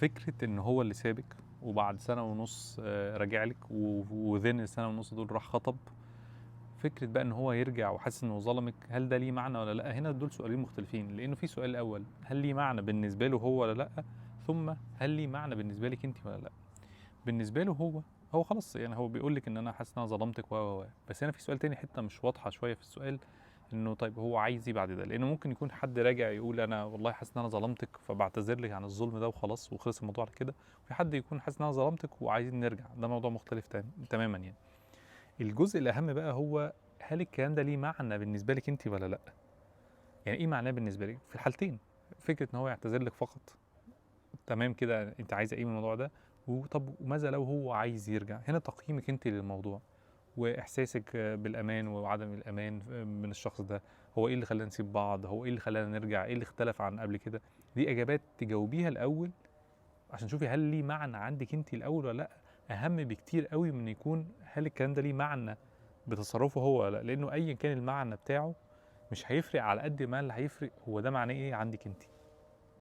فكرة ان هو اللي سابك وبعد سنة ونص راجع لك، وذن السنة ونص دول راح خطب، فكرة بقى ان هو يرجع وحاسس انه ظلمك، هل ده ليه معنى ولا لا؟ هنا دول سؤالين مختلفين، لانه في سؤال الاول هل ليه معنى بالنسبة له هو ولا لا، ثم هل ليه معنى بالنسبة لك انت ولا لا. بالنسبة له هو خلاص، يعني هو بيقول لك ان انا حاسس ان انا ظلمتك و و و بس هنا في سؤال تاني، حتة مش واضحة شوية في السؤال، انه طيب هو عايز ايه بعد ده؟ لانه ممكن يكون حد راجع يقول انا والله حاسس ان انا ظلمتك فبعتذر لك عن الظلم ده وخلاص وخلص الموضوع على كده، وفي حد يكون حاسس ان انا ظلمتك وعايزين نرجع، ده موضوع مختلف تماما. يعني الجزء الاهم بقى هو هل الكلام ده ليه معنى بالنسبة لك انت ولا لا؟ يعني ايه معناه بالنسبة لك في الحالتين؟ فكرة ان هو يعتذر لك فقط، تمام كده، انت عايزه ايه من الموضوع ده؟ وطب وماذا لو هو عايز يرجع؟ هنا تقييمك انت للموضوع واحساسك بالامان وعدم الامان من الشخص ده، هو ايه اللي خلانا نسيب بعض، هو ايه اللي خلانا نرجع، ايه اللي اختلف عن قبل كده؟ دي اجابات تجاوبيها الاول عشان تشوفي هل ليه معنى عندك انت الاول ولا لا. اهم بكتير قوي من يكون هل الكلام ده ليه معنى بتصرفه هو ولا لا، لانه ايا كان المعنى بتاعه مش هيفرق على قد ما اللي هيفرق هو ده معناه ايه عندك انت.